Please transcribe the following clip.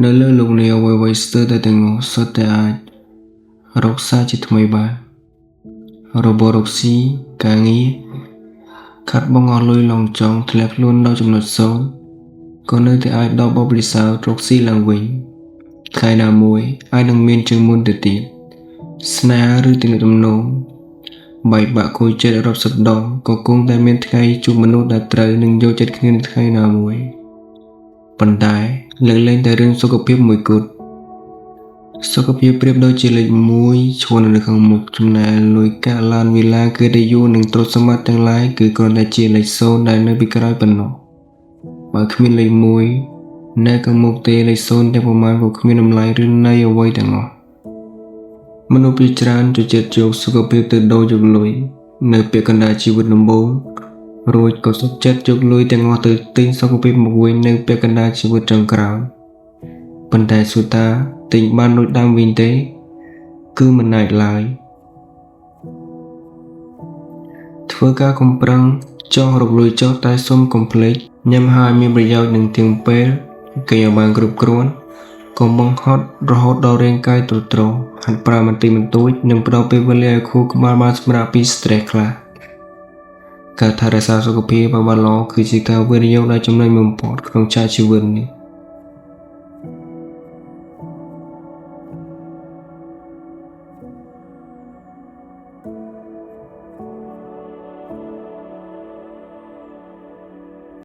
នៅលើលោកនេះអ្វីៗស្ទើរតែទាំងអស់សុទ្ធតែអាចរកសារជាថ្មីបានរបររកស៊ីការងារខាត់បងអស់លុយឡងចង់ធ្លាក់ខ្លួនដល់ចំណុចសូន្យក៏នៅតែអាចដកបបរិសោធរកស៊ីឡើងវិញថ្ងៃណាមួយអាចនឹងមានជាងមុនទៅទៀតស្នេហាឬទំនាក់ទំនងបែកបាក់គួយចិត្តរាប់សិបដងក៏គង់តែមានថ្ងៃជួបមនុស្សដែលត្រូវនឹងយកចិត្តគ្នានៅថ្ងៃណាមួយប៉ុន្តែលើកលែងតែរឿងសុខភាពមួយគត់សុខភាពប្រៀបដូចជាលេខ1ឈរនៅខាងមុខចំណែកលុយកាក់ឡានវីឡាកិត្តិយសនិងទ្រព្យសម្បត្តិទាំងឡាយគឺគ្រាន់តែជាលេខ0ដែលនៅពីក្រោយប៉ុណ្ណោះបើគ្មានលេខ1នៅខាងមុខទេលេខ0ទាំងប៉ុន្មានក៏គ្មានតម្លៃឬន័យអ្វីទាំងអស់មនុស្សភាគច្រើនចូលចិត្តយកសុខភាពទៅដូរយកលុយនៅពាក់កណ្ដាលជីវិតដំបូងរួចក៏សុខចិត្តយកលុយទាំងអស់ទៅទិញសុខភាពមកវិញនៅពាក់កណ្ដាលជីវិតចុងក្រោយប៉ុន្តែសួរថាទិញបានដូចដើមវិញទេគឺមិនអាចឡើយធ្វើការកំប្រឹងចោះរកលុយចោះតែសុំកុំភ្លេចញ៉ាំហើយមានប្រយោជន៍នឹងទៀងពេលគេឲ្យបានគ្រប់គ្រាន់កុំបង្ហត់រហូតដល់រាងកាយទ្រុឌទ្រោមហាត់ប្រាណបន្តិចបន្តួចនិងផ្ដល់ពេលវេលាឲ្យខួរក្បាលបានសម្រាកពី stress ខ្លះការថែរក្សាសុខភាពឲ្យបានល្អគឺជាការវិនិយោគដ៏ចំណេញបំផុតក្នុងឆាកជីវិតនេះ។